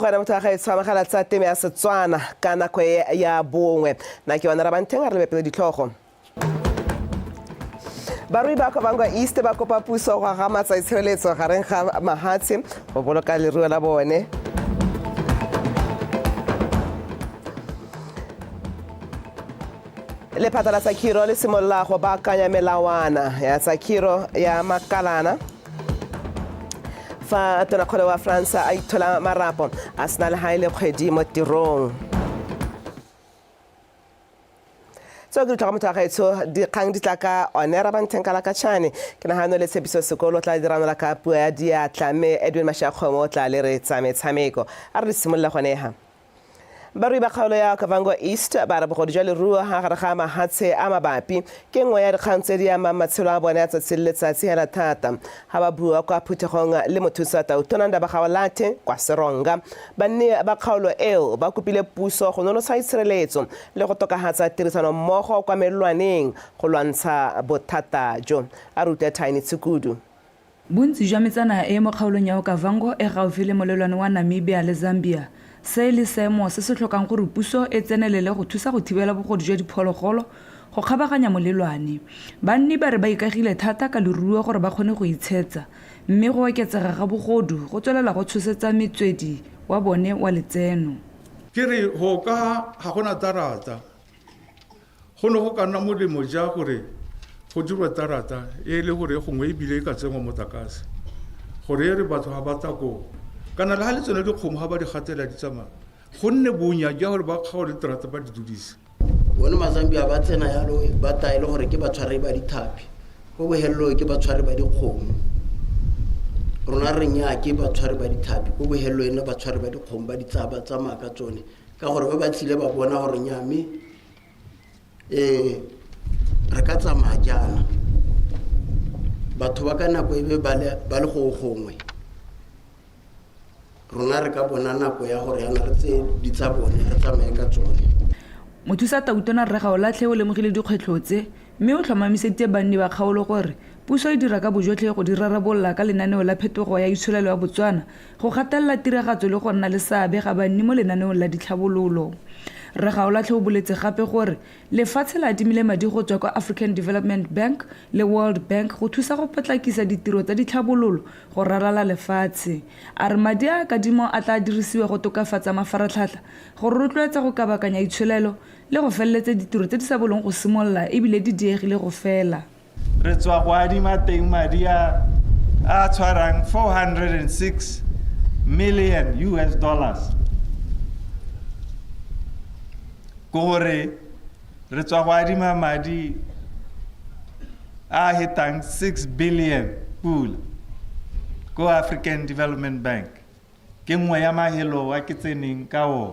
Gona motho wa gaetsho amogela tsa teme ya Setswana ka nako e ya bongwe. Na ke yone Rabantheng a re lebepele ditlhogo. Barui ba Kavango East ba kopa puso go agamatsa itshireletso gareng ga mahatshe go boloka leruo la bone. Lephata la tsa khiro le simolola go baakanya melawana ya tsa khiro ya makalana fa tonakgolo wa France a ithola marapo a sena le ga e le kgwedi mo tirong. Tseo ke ditlhogo motho wa gaetsho dikgang di tla ka one Rabantheng Kalakatšhane ke nagano le Tshepiso Sekolo o tla diranola ka puo ya diatla mme Edwin Mashakgomo o tla le re tsa metshameko. A re di simolola gone ha. Barui ba kgaolo ya Okavango East ba re bogodu jwa leruo ga gare ga mahatshe a mabapi ke nngwe ya dikgang tse di amang matshelo a bone a tsatsi le letsatsi hela thata. Ga ba bua kwa phuthegong le mothusa tautona Ndaba Gaolathe kwa Seronga, banni ba kgaolo eo ba kopile puso go nonotsha itshireletso le go tokahatsa tirisano mmogo kwa melelwaneng go lwantsha bothata jo. A re utlwe Tiny Tshukudu. Bontsi jwa metsana e e mo kgaolong ya Okavango e gaufi le molelwane wa Namibia le Zambia, se e le seemo se se tlhokang gore puso e tsenelele go thusa go thibela bogodu jwa diphologolo go kgabaganya molelwane. Banni ba re ba ikagile thata ka leruo gore ba kgone go itshetsa, mme go oketsega ga bogodu go tswelela go tshosetsa metswedi wa bone wa letseno. Ke re go ka ga go na tarata. Go ne go ka nna molemo ja gore go dirwe tarata e le gore gongwe ebile e ka tsenngwa motlakase gore e re batho ga ba tla koo kana le ga le tsone dikgomo ga ba di gatela di tsamaya go nne bonya ja gore ba kgaole terata ba di dudise. Bone Mazambia ba tsena yalo ba ta e le gore ke batshwari ba dithapi, ko bohelelong ke batshwari ba dikgomo. Rona re nnyaa ke batshwari ba dithapi, ko bohelelong e nna batshwari ba dikgomo ba di tsaya ba tsamaya ka tsone ka gore ba ba tlile ba bona gore nnyaa mme um re ka tsamaya jaana batho ba ka nako e be ba le go gongwe rona re ka bona nako ya gore yana re tse di tsa bone re tsamaye ka tsone. Mothusa Tautona Rre Gaolatlhe o lemogile dikgwetlho tse mme o tlhomamiseditse banni ba kgaolo gore puso e dira ka bojotlhe go di rarabolola ka lenaneo la phetogo ya itsholelo ya Botswana go gatelela tiragatso le go nna le seabe ga banni mo lenaneong la ditlhabololo. Rre Gaolatlhe o boletse gape gore lefatshe le adimile madi go tswa kwa African Development Bank le World Bank go thusa go potlakisa ditiro tsa ditlhabololo go ralala lefatshe. A re madi a kadimo a tla dirisiwa go tokafatsa mafaratlhatlha, go rotloetsa go kabakanya itsholelo le go feleletsa ditiro tse di sa bolong go simolola ebile di diegile go fela. Re tswa go adima teng madi a a tshwarang 406 million US dollars. Ke gore re tswa go adima madi a a hetang 6 billion pula ko African Development Bank. Ke nngwe ya mahelo a ke tseneng ka ona.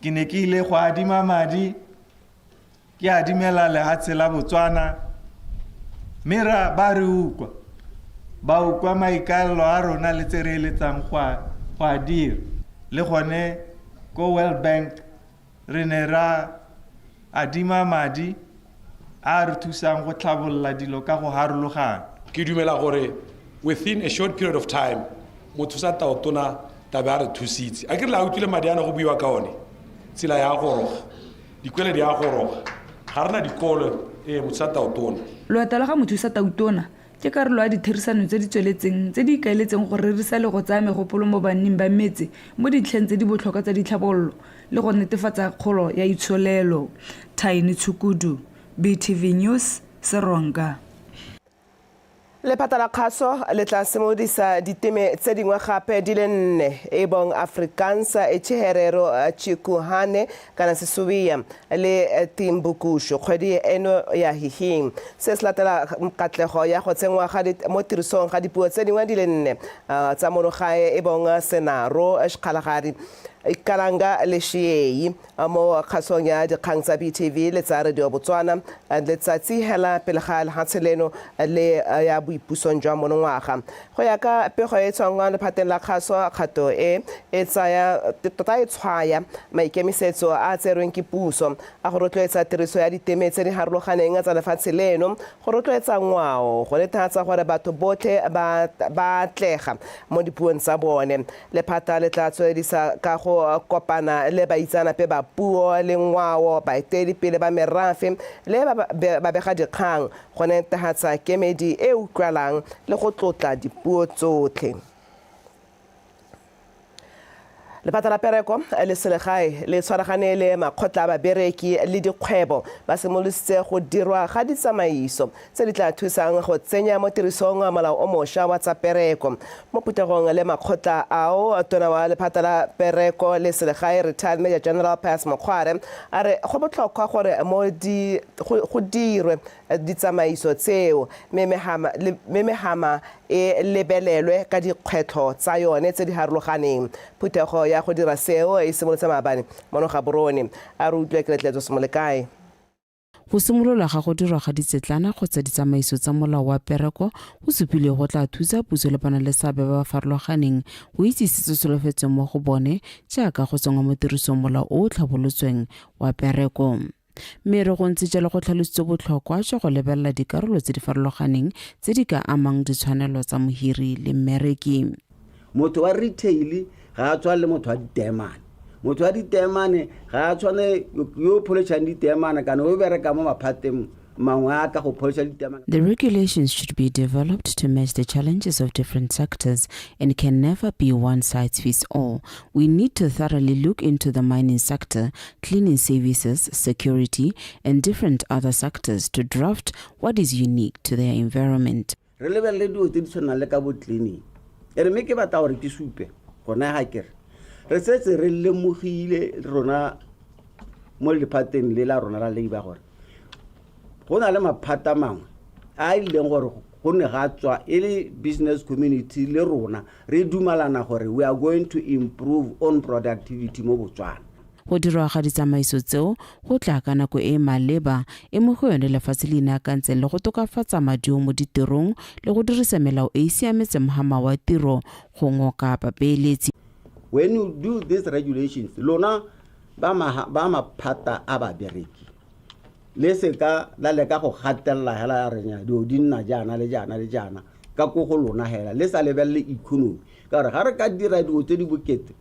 Ke ne ke ile go adima madi, ke adimela lehatshe la Botswana, mme ra ba re ukwa, ba ukwa maikaelelo a rona le tse re eletsang go a dira. Le gone ko World Bank re ne ra adima madi a a re thusang go tlhabolola dilo ka go harologana. Ke dumela gore within a short period of time mothusa taotona tabe a re thusitse. A ke re le a utlwile madi ana go buiwa ka one, tsela ya goroga, dikwele di a goroga, ga re na dikolo, ee mothusa taotona. Loeto la ga mothusa tautona ke karolo ya ditherisano tse di tsweletseng tse di ikaeletseng go rerisa le go tsaya megopolo mo banning ba metse mo dintlheng tse di botlhokwa tsa ditlhabololo le go netefatsa kgolo ya itsholelo. Tiny Tshukudu, BTV News, Seronga. Lephata la kgaso le tla simolodisa diteme tse dingwe gape di le nne e bong Afrikaans, Tshiherero, Tshikuhane kana Sesuia le Timbukushu kgwedi eno ya Hihing. Se se latela katlego ya go tsenngwa mo tirisong ga dipuo tse dingwe di le nne tsa mono gae e bong Senaro, Xikgalagadi, Ikalanga Leshiei mo kgasong ya dikgang tsa BTV le tsa Radio Botswana letsatsi hela pele ga lehatshe leno le ya boipusong jwa monongwaga. Go ya ka pego e tswang kwa lephateng la kgaso, kgato e e tsaya tota e tshwaya maikemisetso a a tserweng ke puso a go rotloetsa tiriso ya diteme tse di harologaneng tsa lefatshe leno go rotloetsa ngwao go netefatsa gore batho botlhe ba ba atlega mo dipuong tsa bone. Lephata le tla tsweledisa ka go kopana le baitseanape ba puo le ngwao, baeteledipele ba merafe le babegadikgang go netehatsa kemedi e e utlwalang le go tlotla dipuo tsotlhe. Lephata la Pereko le Selegae le tshwaragane le makgotla a babereki le dikgwebo ba simolositse go dirwa ga ditsamaiso tse di tla thusang go tsenya mo tirisong molao o mošwa wa tsa pereko. Mo phuthegong le makgotla ao, tona wa lephata la pereko le selegae Retired Major General Pius Mokgware a re go botlhokwa gore mo di, go, go dirwe ditsamaiso tseo mme mehama, le, mme mehama e lebelelwe ka dikgwetlho tsa yone tse di harologaneng. Phuthego ya go dira seo e simolotse maabane mono Gaborone. A re utlwe Keletletso Semolekae. Go simolola ga go dirwa ga ditsetlana kgotsa ditsamaiso tsa molao wa pereko go supilwe go tla thusa puso le banaleseabe ba ba farologaneng go itse se se solofetsweng mo go bone jaaka go tsenngwa mo tirisong molao o o tlhabolotsweng wa pereko. Mme re go ntse jalo go tlhalositswe botlhokwa jwa go lebelela dikarolo tse di farologaneng tse di ka amang ditshwanelo tsa mohiri le mmereki. Motho wa retail ga a tshwane le motho wa diteemane. Motho wa diteemane ga a tshwane yo o pholešang diteemane kana o bereka mo maphateng mangwe a ka go pholesha diteemane. The regulations should be developed to match the challenges of different sectors and can never be one size fits all. We need to thoroughly look into the mining sector, cleaning services, security, and different other sectors to draft what is unique to their environment. Re lebelele dilo tse di tshwanang le ka bo cleaning. E re mme ke batla gore ke supe gone ga kere re setse re lemogile rona mo lephateng le la rona la labour gore go na le maphata mangwe a e leng gore go ne ga tswa e le business community le rona re dumalana gore we are going to improve on productivity mo Botswana. Go dirwa ga ditsamaiso tseo go tla ka nako e e maleba e mo go yone lefatshe le inaakantseng le go tokafatsa maduo mo ditirong le go dirisa melao e e siametseng mhama wa tiro go ngoka babeeletsi. When you do these regulations, lona ba ba maphata a babereki le seka la leka go gatelela hela ya renya dilo di nna jaana le jaana le jaana ka ko go lona hela le sa lebelele economy ka gore ga re ka dira dilo tse di bokete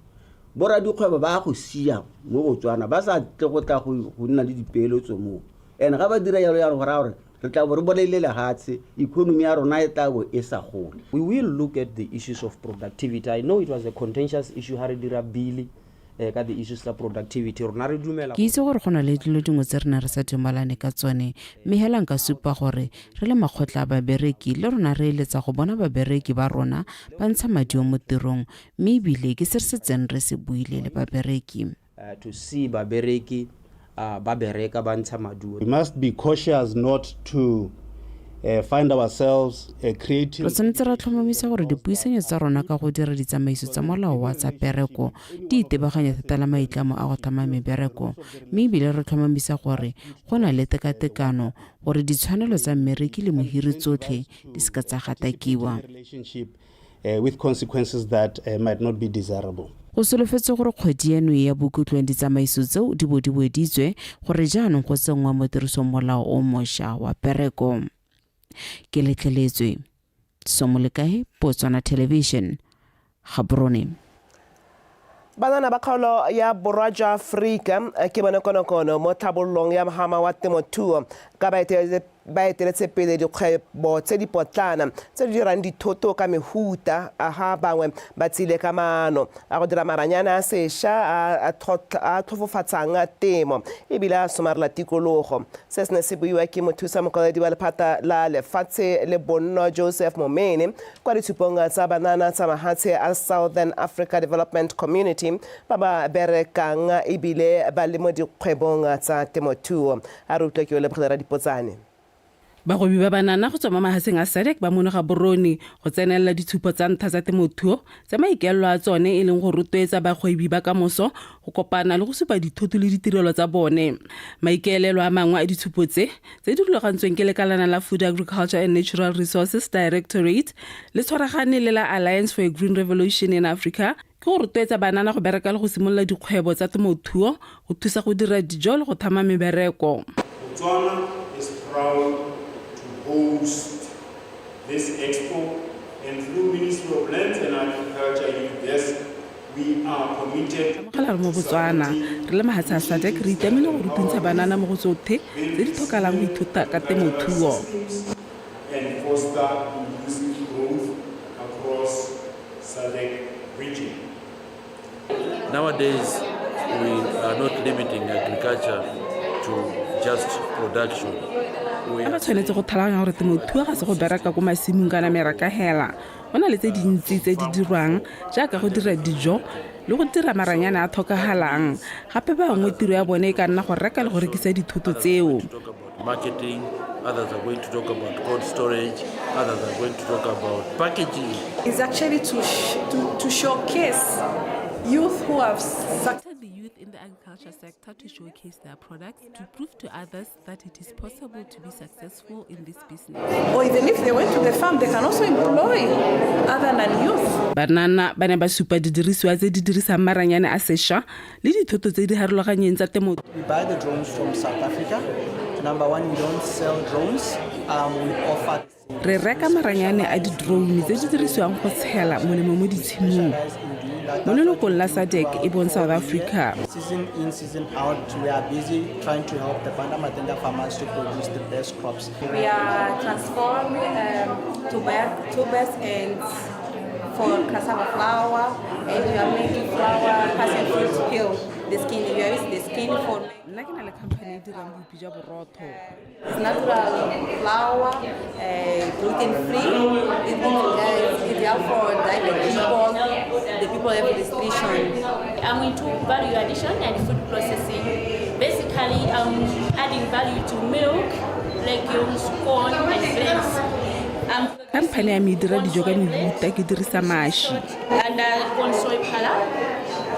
Boradikgwebo ba go sia mo Botswana ba sa tle go tla go nna le dipeeletso moo. And ga ba dira jalo jalo go raya gore re tla bo re bolaile lehatshe, economy ya rona e tla bo e sa gole. We will look at the issues of productivity. I know it was a contentious issue ha re dira bill ka the issues tsa productivity. Rona re dumela Ke itse gore go na le dilo dingwe tse re neng re sa dumalane ka tsone, mme hela nka supa gore re le makgotla a babereki le rona re eletsa go bona babereki ba rona ba ntsha maduo mo tirong mme ebile ke se re setseng re se buile le babereki. To see babereki ba bereka ba ntsha maduo. We must be cautious not to find ourselves creating. Re tshwanetse ra tlhomamisa gore dipuisanyo tsa rona ka go dira ditsamaiso tsa molao wa tsa pereko di itebaganya thata le maitlamo a go tlhama mebereko mme ebile re tlhomamisa gore go na le tekatekano gore ditshwanelo tsa mmereki le mohiri tsotlhe di seka tsa gatakiwa. With consequences that might not be desirable. Go solofetswe gore kgwedi eno ya bokhutlong ditsamaiso tseo di bo di weditswe gore jaanong go tsenngwe mo tirisong molao o mošwa wa pereko. Ke letleletswe. Somolekae, Botswana Television, Gaborone. Banana ba kgaolo ya borwa jwa Aforika ke bone konokono mo tlhabololong ya mohama wa temothuo ka ba eteletse pele dikgwebo tse di potlana tse di dirang dithoto ka mehuta ga bangwe ba tsile ka maano a go dira maranyane a sešwa a a tlhofofatsang temo ebile a somarela tikologo. Se se ne se buiwa ke mothusa mokwaledi wa lephata la lefatshe le bonno Joseph Momene kwa ditshupong tsa banana tsa mahatshe a Southern Africa Development Community ba ba berekang ebile ba le mo dikgwebong tsa temothuo. A re utlwe ke o lebogile Radipotsane. Bagwebi ba banana go tswa mo mahatsheng a SADC ba mono Gaborone go tsenelela ditshupo tsa ntlha tsa temothuo tse maikaelelo a tsone e leng go rotloetsa bagwebi ba kamoso go kopana le go supa dithoto le ditirelo tsa bone. Maikaelelo a mangwe a ditshupo tse, tse di rulagantsweng ke lekalana la Food Agriculture and Natural Resources Directorate le tshwaragane le la Alliance for a Green Revolution in Africa, ke go rotloetsa banana go bereka le go simolola dikgwebo tsa temothuo go thusa go dira dijo le go thama mebereko. Botswana is proud to host this expo and through Ministry of Lands and Agriculture UDesk we are committed Amogela re mo Botswana re le mahatshe a SADC re itlamile go rutuntsha banana mo go tsothe tse di tlhokalang go ithuta ka temothuo. and foster inclusive growth across SADC region. Nowadays, we are not limiting agriculture to just production. Ba ba tshwanetse go tlhaloganya gore temothuo ga se go bereka ko masimong kana meraka hela. Go na le tse dintsi tse di dirwang jaaka go dira dijo le go dira maranyane a tlhokagalang. Gape bangwe tiro ya bone e ka nna go reka le go rekisa dithoto tseo. Marketing, others are going to talk about cold storage, others are going to talk about packaging. It's actually to, sh to, to showcase youth who have the youth in the agriculture sector to showcase their products to prove to others that it is possible to be successful in this business. Or even if they went to the farm, they can also employ other than youth. Banana ba ne ba supa didirisiwa tse di dirisang maranyane a sesha le dithoto tse di harologanyeng tsa temo. We buy the drones from South Africa. Number one, we don't sell drones. We offer Re reka maranyane a di-drone tse di dirisiwang go tshela molemo mo ditshimong mo lelokong la SADC e bong South Africa. Season in, season out, we are busy trying to help the Pandamatenga farmers to produce the best crops. We are transforming tubers and for cassava flour, and we are making flour, passion fruit peel, the skin. We are using the skin for. Nna ke na le company e dirang bopi jwa borotho. It's natural flour, gluten free. It's ideal for diabetic people, the people have restriction. I'm into value addition and food processing. Basically, I'm adding value to milk, legumes, corn, and grains. Company ya me e dira dijo ka mehuta ke dirisa mashi. And corn soy pala.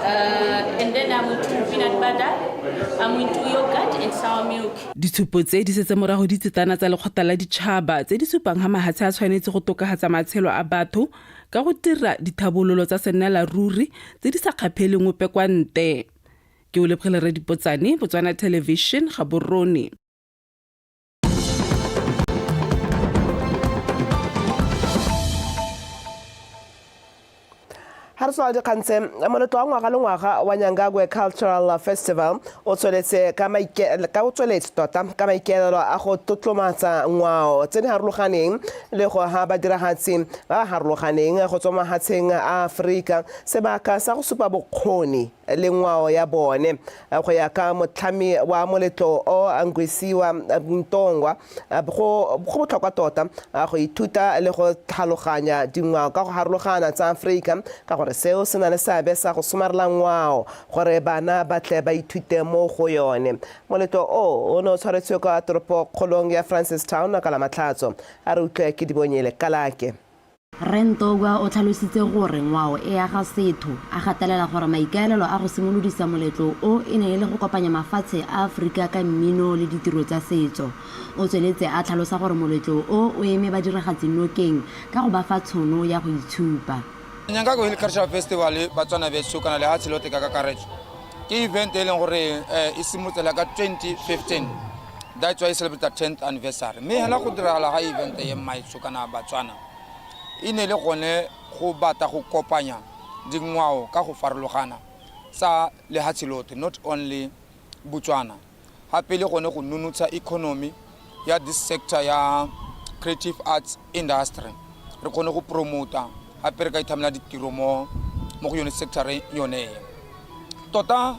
And then I'm into peanut butter. I'm into yogurt and sour milk. Ditshupo tse di setse morago ditsetana tsa lekgotla la ditšhaba tse di supang ga mahatshe a tshwanetse go tokafatsa matshelo a batho ka go dira dithabololo tsa sennela ruri tse di sa kgapheleng ope kwa ntle. Ke o lebogile Radipotsane, Botswana Television, Gaborone. Ga re tswala dikgang tse, moletlo wa ngwaga le ngwaga wa Nyangagwe Cultural Festival o tsweletse ka o tsweletse tota ka maikaelelo a go tlotlomatsa ngwao tse di harologaneng le go ha badiragatsi ba ba harologaneng go tswa mahatsheng a Aforika sebaka sa go supa bokgoni le ngwao ya bone. Go ya ka motlhami wa moletlo o Angwesiwa Ntongwa, go botlhokwa tota go ithuta le go tlhaloganya dingwao ka go harologana tsa Aforika ka gore seo se na le seabe sa go somarela ngwao gore bana ba tle ba ithute mo go yone. Moletlo o o ne o tshwaretswe kwa toropokgolong ya Francistown ka la Matlhatso. A re utlwe ke Dibonyele Kalake. Rre Ntogwa o tlhalositse gore ngwao e aga setho, a gatelela gore maikaelelo a go simolodisa moletlo o e ne e le go kopanya mafatshe a Aforika ka mmino le ditiro tsa setso. O tsweletse a tlhalosa gore moletlo o o eme badiragatsi nokeng ka go ba fa tshono ya go itshupa. Nyangagwe Hill Cultural Festival Batswana betsho kana lehatshe lotlhe ka kakaretso ke event e leng gore e simolotse ka 2015. That's why e celebrate 10th anniversary. Mme hela go diragala ga event e mmaetsho kana Batswana e ne le gone go batla go kopanya dingwao ka go farologana tsa lehatshe lotlhe, not only Botswana. Gape le gone go nonotsha economy ya this sector ya creative arts industry, re kgone go promota gape re ka ithamela ditiro mo go yone sector yone e. Tota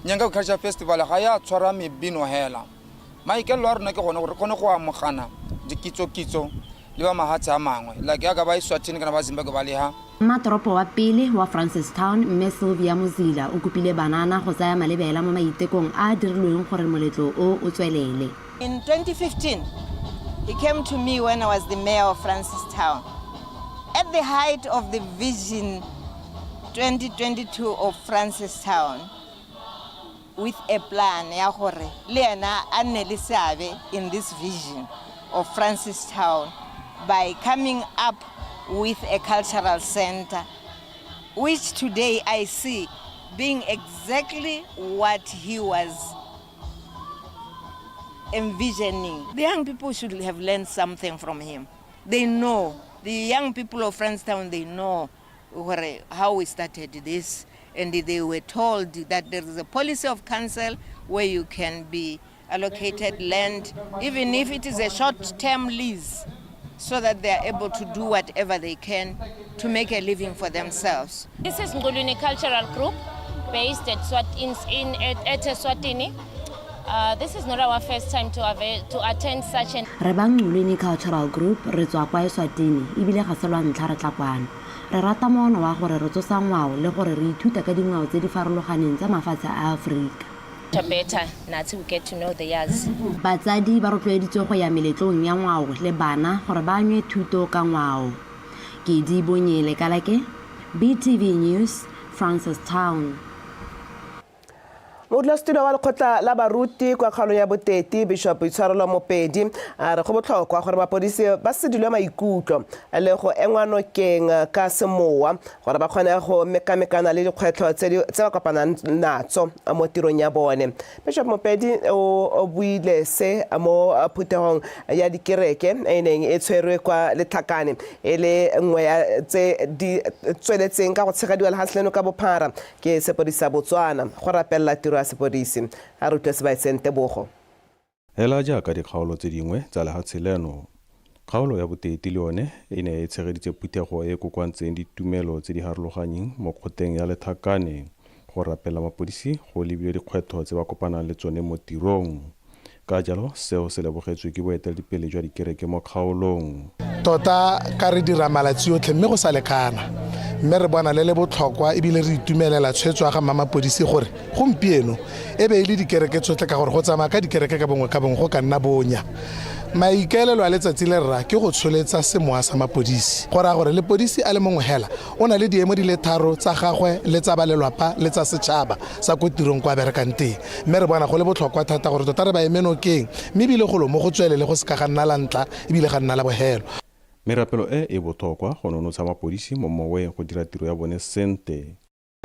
Nyangagwe Culture Festival ga ya tshwara mebino hela. Maikaelelo a rona ke gone gore re kgone go amogana dikitso-kitso le ba mahatshe a mangwe like yaka ba Eswatini kana ba Zimbabwe ba leha. Mmatoropo wa pele wa Francistown Mme Sylvia Mozila o kopile banana go tsaya malebela mo maitekong a a dirilweng gore moletlo o o tswelele. In 2015, He came to me when I was the mayor of Francistown. At the height of the vision 2022 of Francistown, with a plan ya gore le ena a nne le seabe in this vision of Francistown by coming up with a cultural center, which today I see being exactly what he was envisioning. The young people should have learned something from him. They know, the young people of Francistown, they know how we started this, and they were told that there is a policy of council where you can be allocated land, even if it is a short-term lease, so that they are able to do whatever they can to make a living for themselves. This is Nguluni Cultural Group, based at Eswatini. This is not our first time to attend such an... Re ba Nguluni Cultural Group re tswa kwa Eswatini ebile ga se lwa ntlha re tla kwano. Re rata moono wa gore re tsosa ngwao le gore re ithuta ka dingwao tse di farologaneng tsa mafatshe a Aforika. Better nathi we get to know the years. Batsadi ba rotloeditswe go ya meletlong ya ngwao le bana gore ba anywe thuto ka ngwao. Ke di bonyele kalake, BTV News, Francistown. Modulasetulo wa lekgotla la baruti kwa kgaolong ya Boteti, Bishop Boitshwarelo Mopedi, a re go botlhokwa gore mapodisi ba sedilwe maikutlo le go engwa nokeng ka semowa gore ba kgone go mekamekana le dikgwetlho tse ba kopanang natso mo tirong ya bone. Bishop Mopedi o buile se mo phuthegong ya dikereke e neng e tshwerwe kwa Letlhakane e le nngwe ya tse di tsweletseng ka go tshegediwa lefatshe leno ka bophara ke sepodisi sa Botswana go rapelela tiro ya sepodisi. A re utlwe Sebaetseng Tebogo. Hela jaaka dikgaolo tse dingwe tsa lefatshe leno, kgaolo ya Boteti le yone e ne e tshegeditse phuthego e e kokoantseng ditumelo tse di harologanyeng mo kgoteng ya Letlhakane go rapela mapodisi go lebile dikgwetlho tse ba kopanang le tsone mo tirong. Ka jalo seo se lebogetswe ke boeteledipele jwa dikereke mo kgaolong. Tota ka re dira malatsi otlhe mme go sa lekana, mme re bona le le botlhokwa ebile re itumelela tshwetso ya ga mmamapodisi gore gompieno e be e le dikereke tsotlhe ka gore go tsamaya ka dikereke ka bongwe ka bongwe go ka nna bonya. Maikaelelo a letsatsi le rra ke go tsholetsa semowa sa mapodisi, go raya gore lepodisi a le mongwe hela o na le diemo di le tharo tsa gagwe le tsa ba lelwapa le tsa setšhaba sa ko tirong kwa berekang teng. Mme re bona go le botlhokwa thata gore tota re ba eme nokeng, mme ebile golo mo go tswelele go seka ga nna la ntla ebile ga nna la bogelo. Merapelo e e botlhokwa go nonotsha mapodisi mo moweng go dira tiro ya bone sente.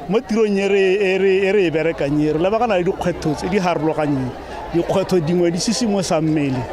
Mo tirong e re e berekang e re lebagana le dikgwetlho tse di harologanyeng. Dikgwetlho dingwe di sisimosa mmele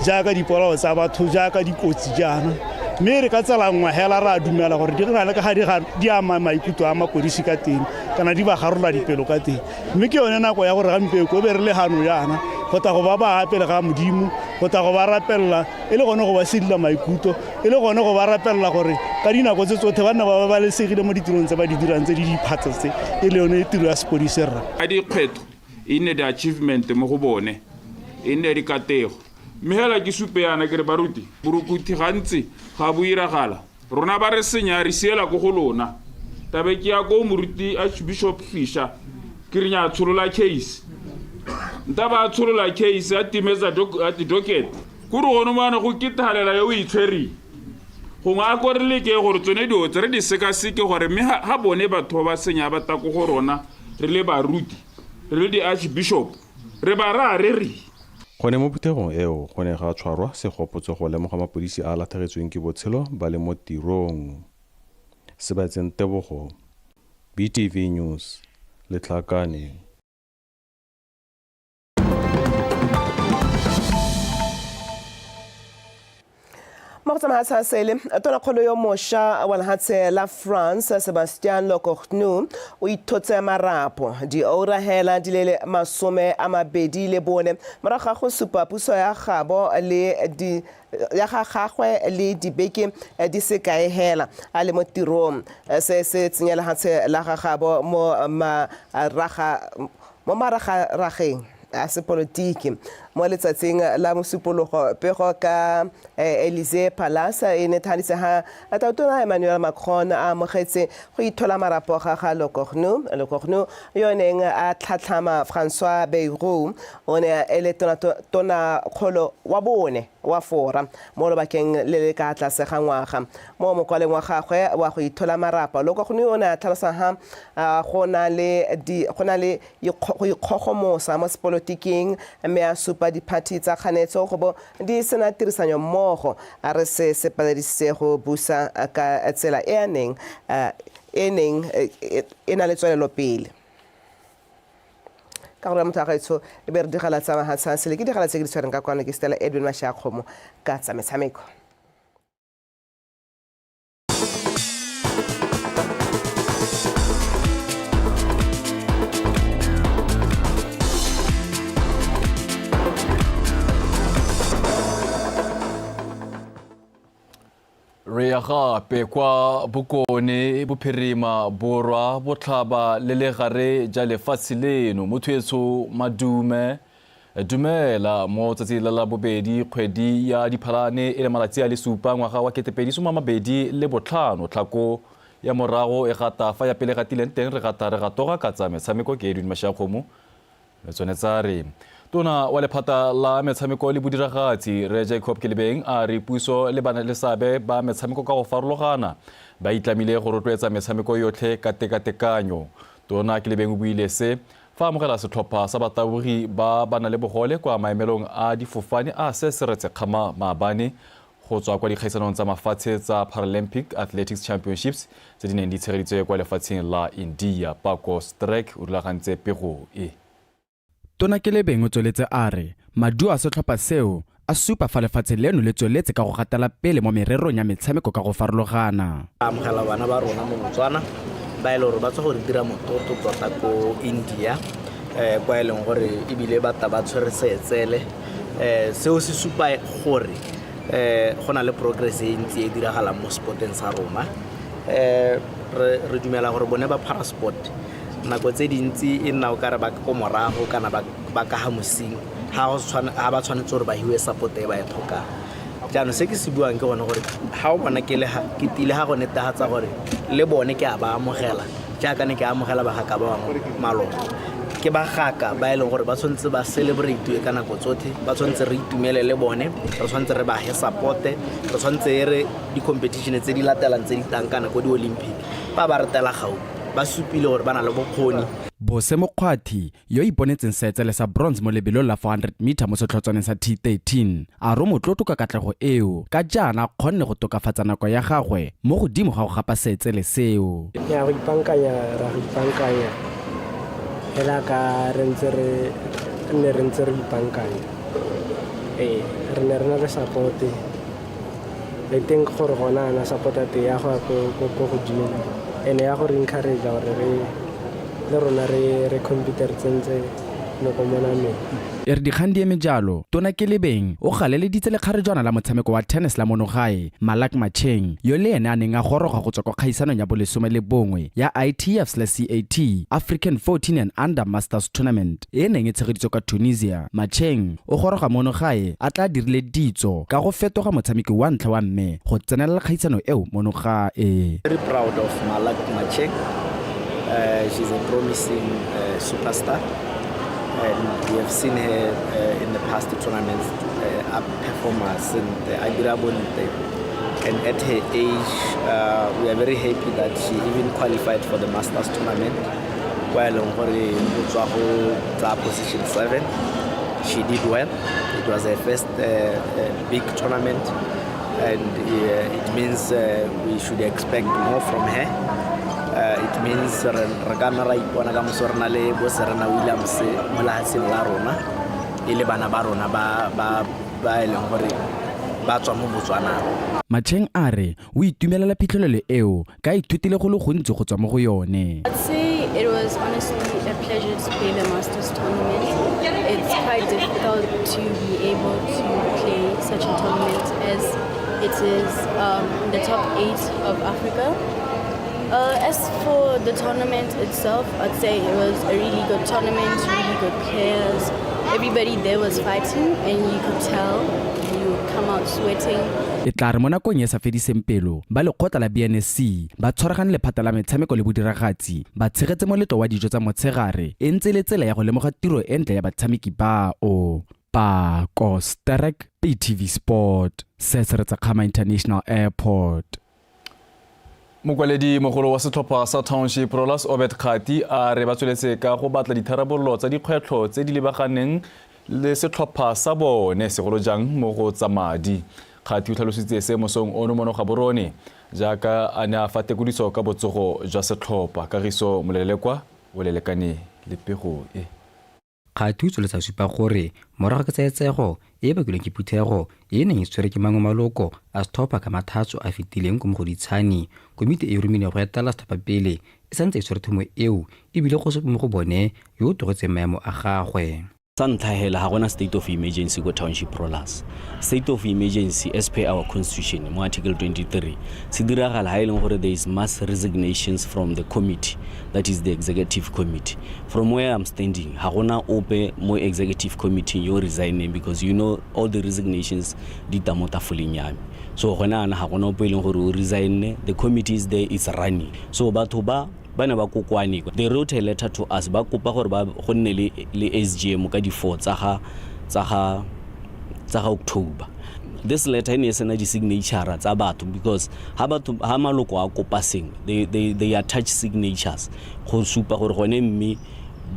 jaaka dipolao tsa batho, jaaka dikotsi jaana, mme re ka tsela nngwe hela re a dumela gore di na le ka ga di ama maikutlo a mapodisi ka teng kana di ba garola dipelo ka teng. Mme ke yone nako ya gore gampe ko be re le gano jaana go tla go ba ba pele ga Modimo, go tla go ba rapelela e le gone go ba sedila maikutlo, e le gone go ba rapelela gore ka dinako tse tsotlhe ba nne ba babalesegile mo ditirong tse ba di dirang tse di diphatsa tse e le yone tiro ya sepodisi rra. Ka dikgwetlho e nne di-achievement mo go bone, e nne dikatego. Mme hela ke supe yana ke re baruti, borukuthi gantsi ga bo iragala, rona ba re senya re siela ko go lona. Tabe ke ya ko moruti Archbishop Fisher ke re nya tsholola case, nta ba tsholola case a timetsa docket ko re gone moana go ketahalela yo o itshwereng. Gongwe a ko re leke gore tsone dilo tse re di sekaseke gore mme ga bone batho ba senya ba tla ko go rona re le baruti, re le di-archbishop, re ba raya re re. Gone mo phuthegong eo go ne ga tshwarwa segopotso go lemoga mapodisi a latlhegetsweng ke botshelo ba le mo tirong. Sebaetseng Tebogo, BTV News, Letlhakane. Mo go tsamaya sele, tonakgolo yo mošwa wa lehatshe la France Sebastien Lecornu o ithotse marapo dioura hela di le 24 morago ga go supa puso ya gabo le di ya ga gagwe le dibeke di se kae hela a le mo tirong. Se se tsenya lehatshe la ga gabo mo maragarageng a sepolotiki. Mo letsatsing la Mosupologo, pego ka Elysee Palace e ne thaditse ha Tautona Emmanuel Macron a amogetse go ithola marapo ga ga Lecornu. Lecornu yo neng a tlhatlhama François Bayrou o ne e le tonakgolo wa bone wa Fora mo lobakeng le le ka tlase ga ngwaga. Mo mokwaleng wa gagwe wa go ithola marapo, Lecornu o ne a tlhalosa ha go na le go ikgogomosa mo sepolotiking, mme a supa diphathi tsa kganetso go bo di sena tirisanyo mmogo. A re se se paledisitse go busa ka tsela e a neng e neng e na le tswelelopele. Ka gore motho wa gaetsho, e be re digala tsa mahatshe a sele ke digala tse ke di tshwereng ka kwano. Ke Stella Edwin Mashiakgomo ka tsa metshameko. Re ya gape kwa Bokone Bophirima, Borwa, Botlhaba le legare ja lefatshe leno. Motho etsho madume, dumela mo tsatsi la la bobedi kgwedi ya Diphalane e le malatsi a le 7 ngwaga wa 2025. Tlhako ya morago e gata fa ya pele gatileng teng, re gata re gatoga ka tsa metshameko. Ke Edwin Mashiakgomo le tsone tsa re tona wa lephata la metshameko le bodiragatsi re Jacob Kelebeng a re puso le bana le seabe ba metshameko ka go farologana ba itlamile go rotloetsa metshameko yotlhe ka tekatekanyo. Tona Kelebeng o buile se fa amogela setlhopha sa batabogi ba ba nang le bogole kwa maemelong a difofane a se Seretse Kgama maabane go tswa kwa dikgaisanong tsa mafatshe tsa Paralympic Athletics Championships tse di neng di tshegeditswe kwa lefatsheng la India. Pako Strek o rulagantse pego e. Tona Kelebeng o tsweletse a re maduo a setlhopha seo a supa fa lefatshe leno le tsweletse ka go gatela pele mo mererong ya metshameko ka go farologana. Amogela bana ba rona mo Botswana ba e le gore ba tswa go re dira mototo tota ko India, kwa e leng gore ebile ba ta ba tshwere seetsele. Seo se supa gore go na le progress e ntsi e diragalang mo sporteng sa rona. Re dumela gore bone ba parasport nako tse dintsi e nna o kare ba ko morago kana ba ka ga mosing, ha ba tshwanetse gore ba hiwe support e ba e tlhokang. Jaanong se ke se buang ke gone gore ha o bona ke le ha ke tile ha go netefatsa gore le bone ke a ba amogela jaaka ne ke amogela bagaka ba bangwe maloba. Ke bagaka ba e leng gore ba tshwanetse ba celebrate ka nako tsotlhe, ba tshwanetse re itumele le bone, re tshwanetse re ba he support, re tshwanetse e re di-competition tse di latelang tse di tlang kana ko di-Olympic ba ba retela gaufi, ba supile gore ba na le bokgoni. Bose Mokgwathi yo iponetseng seetsele sa bronze mo lebelong la 400 meter mo setlhotswaneng sa T13 a ro motlotlo ka katlego eo, ka jaana a kgonne go tokafatsa nako ya gagwe mo godimo ga go gapa seetsele seo. Ya go ipankanya, ra go ipankanya fela ka re ntse re ne re ntse re ipankanya. Re ne re na le support. I think gore gona ana support ya teng ya go ya ko godimo, ene ya go re encourage gore re le rona re compete re tsentse noko mo nameng. E re dikgang di eme jalo, Tona Kelebeng o galeleditse lekgarejwana la motshameko wa tennis la monogae Malak Macheng yo le ene a neng a goroga go tswa kwa kgaisanong ya bo11 ya ITF/CAT African 14 and Under Masters Tournament e neng e tshegeditswe kwa Tunisia. Macheng o goroga monogae a tla dirile ditso ka go fetoga motshameki wa ntlha wa mme go tsenelela kgaisano eo monogae. Very proud of Malak Macheng. She's a promising superstar, and we have seen her in the past tournaments up performance and Adira Bonte. And at her age, we are very happy that she even qualified for the Masters tournament. While position 7, she did well. It was her first big tournament, and it means we should expect more from her. It means re ka nna ra ipona ka moso re na le bo Serena Williams mo lefatsheng la rona, e le bana ba rona ba e leng gore ba tswa mo Botswana. Macheng a re o itumelela phitlhelelo eo ka ithutile go le gontsi go tswa mo go yone. I'd say it was honestly a pleasure to play the Masters tournament. It's quite difficult to be able to play such a tournament as it is the top 8 of Africa. As for the tournament itself, I'd say it was a really good tournament, really good players. Everybody there was fighting and you could tell you come out sweating. E tla re mo nakong e sa fediseng pelo, ba lekgotla la BNSC ba tshwaragane lephata la metshameko le bodiragatsi ba tshegetse moletlo wa dijo tsa motshegare e ntse le tsela ya go lemoga tiro e ntle ya batshameki bao. Pako Sterek, BTV Sport, Sesretsa Kgama International Airport. Mokwaledi mogolo wa setlhopha sa Township Rollers Obed Kgati a re ba tsweletse ka go batla ditharabololo tsa dikgwetlho tse di lebaganeng le setlhopha sa bone, segolo jang mo go tsa madi. Kgati o tlhalositse se mosong ono mono Gaborone jaaka a ne a fa tekodiso ka botsogo jwa setlhopha. Kagiso Molelekwa o lelekane le pego e. Kgati o tsweletsa supa gore morago ga ketsaetsego e e bakilweng ke phuthego e e neng e tshwere ke mangwe maloko a setlhopha ka mathatso a fetileng ko Mogoditshane, komiti e e romileng go etela setlhopha pele e santse e tshwere thomo eo ebile go sepe mo go bone yo o tlogetseng maemo a gagwe. Sa ntlha hela, ga gona state of emergency ko Township Rollers. State of emergency, as per our constitution mo article 23, se diragala ha e leng gore there is mass resignations from the committee, that is the executive committee. From where I'm standing, ga gona ope mo executive committee yo resigning, because you know all the resignations di ta mo tafoleng ya me. So gone ana ga gona ope e leng gore o resigne. The committee is there, it's running. So batho ba ba ne ba kokoane, they wrote a letter to us, ba kopa gore ba go nne le SGM ka di-4 tsa ga October. This letter e ne e sena di-signature tsa batho, because ha batho, ha maloko a kopa sengwe, they attach signatures go supa gore gone mme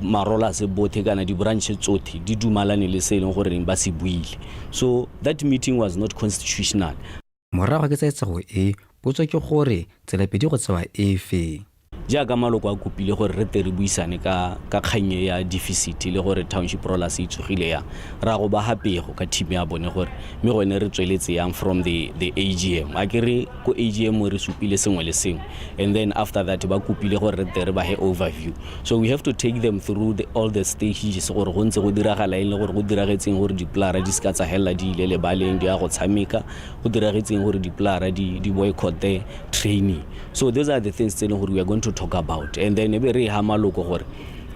marola se bothe kana di-branch tsotlhe di dumalane le se e leng goreng ba se buile. So that meeting was not constitutional. Morago ga ketsaetsego e, potso ke gore tsela pedi go tsewa efe? Jaaka maloko a kopile gore re tle re buisane ka kgang e ya deficit le gore Township Rollers e tsogile yang, ra go ba ga pego ka team ya bone gore mme gone re tsweletse yang from the AGM. A ke re ko AGM re supile sengwe le sengwe, and then after that ba kopile gore re tle re ba he overview. So we have to take them through all the stages gore go ntse go diragala eng le gore go diragetseng gore dipolara di seka tsa helela di ile lebaleng di ya go tshameka, go diragetseng gore dipolara di boycotte training. So those are the things tse e leng gore we are going to talk about, and then e be re ha maloko gore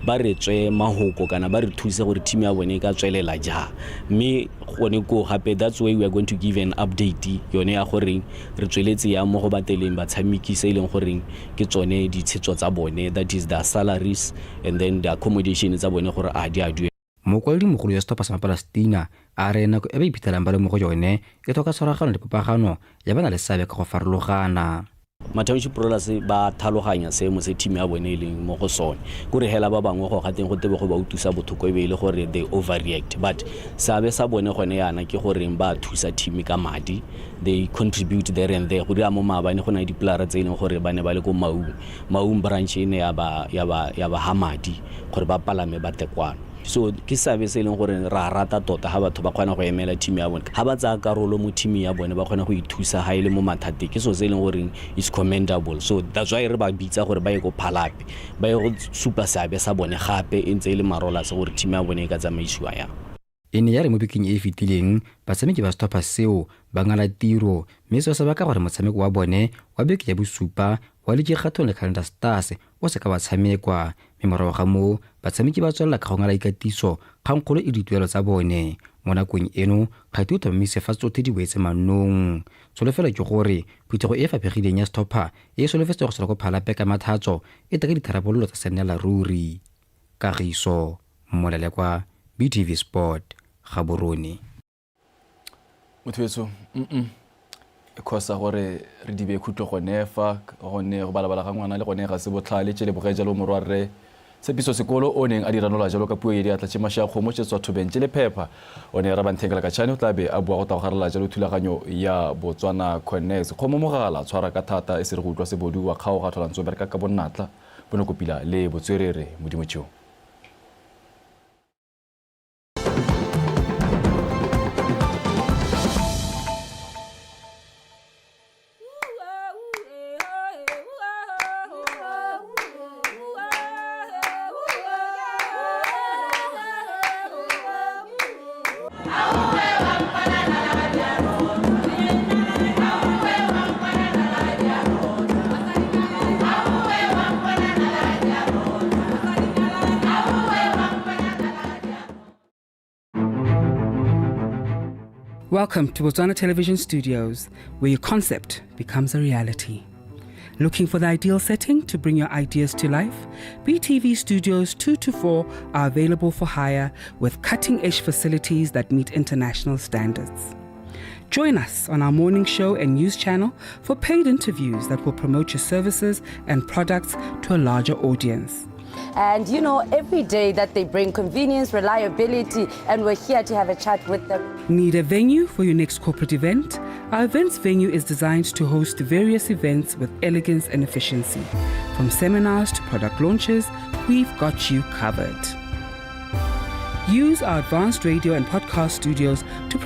ba re tswe mahoko kana ba re thuse gore team ya bone e ka tswelela jang. Mme gone koo gape, that's why we are going to give an update yone ya goreng re tsweletse yang mo go bateleng batshameki, se e leng goreng ke tsone ditshetso tsa bone, that is their salaries and then the accommodation tsa bone, gore a di a duela. Mokwaledi mogolo ya setlhopha sa Mapalestina a re nako e ba iphitlhelang ba le mo go yone e tlhoka tshwaragano le popagano ya ba na le seabe ka go farologana. Ma-Township Rollers ba tlhaloganya seemo se team ya bone e leng mo go sone, kore hela ba bangwe go gateng go tebe go ba utlwisa botlhoko e be e le gore they overreact, but seabe sa bone gone yana ke goreng ba thusa team ka madi. They contribute there and there. Go dira mo maabane go na le dipolara tse e leng gore ba ne ba le ko Maung branch, e ne ya ba ha madi gore ba palame ba tle kwano. So ke seabe se e leng gore ra rata tota ga batho ba kgona go emela team ya bone, ga ba tsaya karolo mo team ya bone, ba kgona go ithusa ga e le mo mathateng. Ke selo se e leng goreng is commendable. So that's why re ba bitsa gore ba ye ko Phalape ba ye go supa seabe sa bone gape e ntse e le marola se gore team ya bone e ka tsamaisiwa yang. E ne ya re mo bekeng e e fetileng batshameki ba setlhopha seo ba ngala tiro, mme seo se baka gore motshameko wa bone wa beke ya bosupa wa liki kgatlhanong le Calendar Stars o se ka wa tshamekwa. Mme morago ga moo batshameki ba tswelela ka go ngala ikatiso, kgangkgolo e dituelo tsa bone. Mo nakong eno Kgati o tlhomamise fa tsotlhe di boetse mannong. Tsholofelo ke gore phuthego e e faphegileng ya setlhopha e e solofetse go sala ko Phalape ka Mathatso e tla ka ditharabololo tsa sennela ruri. Kagiso Molelekwa, BTV Sport, Gaborone. Motho etso e khosa gore re dibe khutlo gone fa, gonne go balabala ga ngwana le gone ga se botlhale. Tše leboge jalo morwarre Tshepiso Sekolo o neng a di ranola jalo ka puo e diatla, tše mašwa kgomo tše tswa thobeng tše lephepha. O ne Rabantheng Lekatšhane o tla be a bua go tla go garela jalo thulaganyo ya Botswana Connects. Kgomo mogala tshwara ka thata e se re go utlwa sebodu wa kgaoga tlholantso bereka ka bonnatla bonokopila le botswerere. Modimo tšeo. Welcome to Botswana Television Studios, where your concept becomes a reality. Looking for the ideal setting to bring your ideas to life? BTV Studios 2 to 4 are available for hire with cutting edge facilities that meet international standards. Join us on our morning show and news channel for paid interviews that will promote your services and products to a larger audience. And you know, every day that they bring convenience, reliability, and we're here to have a chat with them. Need a venue for your next corporate event? Our events venue is designed to host various events with elegance and efficiency. From seminars to product launches, we've got you covered. Use our advanced radio and podcast studios to